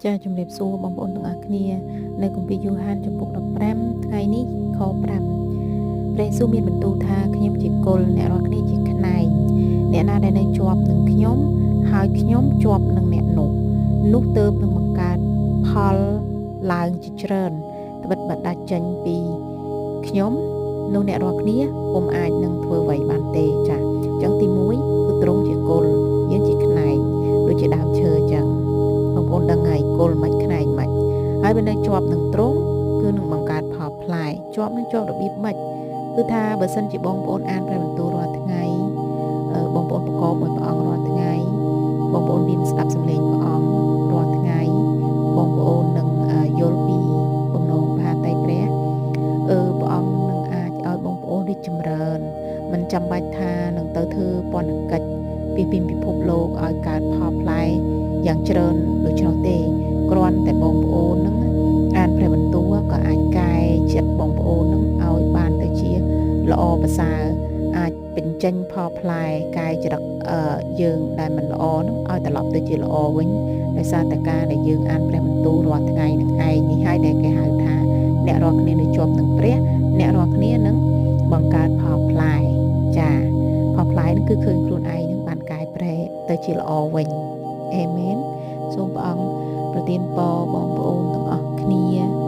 ចាជំរាបសួរបងប្អូនទាំងអស់គ្នានៅគម្ពីរយូហានជំពូក15ថ្ងៃនេះខ5ព្រះយេស៊ូវមានបន្ទូលថាខ្ញុំជាគល់អ្នករាល់គ្នាជាខ្នែងអ្នកណាដែលនៅជាប់នឹងខ្ញុំហើយខ្ញុំជាប់នឹងអ្នកនោះនោះទើបនឹងបង្កើតផលឡើងជាច្រើនត្បិតបើដាច់ចេញពីខ្ញុំនោះអ្នករាល់គ្នាពុំអាចនឹងធ្វើអ្វីបានទេចា៎អញ្ចឹងទី1គឺទ្រង់ជាគល់យើងជាខ្នែងដូចជាដើមឈើអញ្ចឹងបងប្អូនដឹងហើយគល់មិនខ្នែងមិនហើយបើនៅជាប់នឹងទ្រង់គឺនឹងបង្កើតផលផ្លែជាប់នឹងជាប់របៀបម៉េចគឺថាបើសិនជាបងប្អូនអានព្រះបន្ទូលរាល់ថ្ងៃបងប្អូនប្រកបមួយព្រះអង្គរាល់ថ្ងៃបងប្អូនរៀនស្ដាប់សំឡេងព្រះអង្គរាល់ថ្ងៃបងប្អូននឹងយល់ពីបំណងផាតីព្រះព្រះអង្គនឹងអាចឲ្យបងប្អូនរីកចម្រើនមិនចាំបាច់ថានឹងទៅធ្វើពន្ធកិច្ចពីពិភពលោកឲ្យកើតផលផ្លែយ៉ាងច្រើនដូច្នោះទេគ្រាន់តែបងប្អូននឹងអានព្រះបន្ទូលក៏អាចកែចិត្តបងប្អូននឹងឲ្យបានទៅជាល្អប្រសើរអាចបញ្ចេញផលផ្លែកែចរិតយើងដែលមិនល្អនឹងឲ្យត្រឡប់ទៅជាល្អវិញដោយសារតែការដែលយើងអានព្រះបន្ទូលរាល់ថ្ងៃនឹងឯងនេះហើយដែលគេហៅថាអ្នករាល់គ្នានៅជាប់នឹងព្រះអ្នករាល់គ្នានឹងបង្កើតផលផ្លែចាផលផ្លែនឹងគឺឃើញខ្លួនឯងនឹងបានកែប្រែទៅជាល្អវិញអេមែនសូមព្រះអង្គប្រទានពរបងប្អូនទាំងអស់គ្នា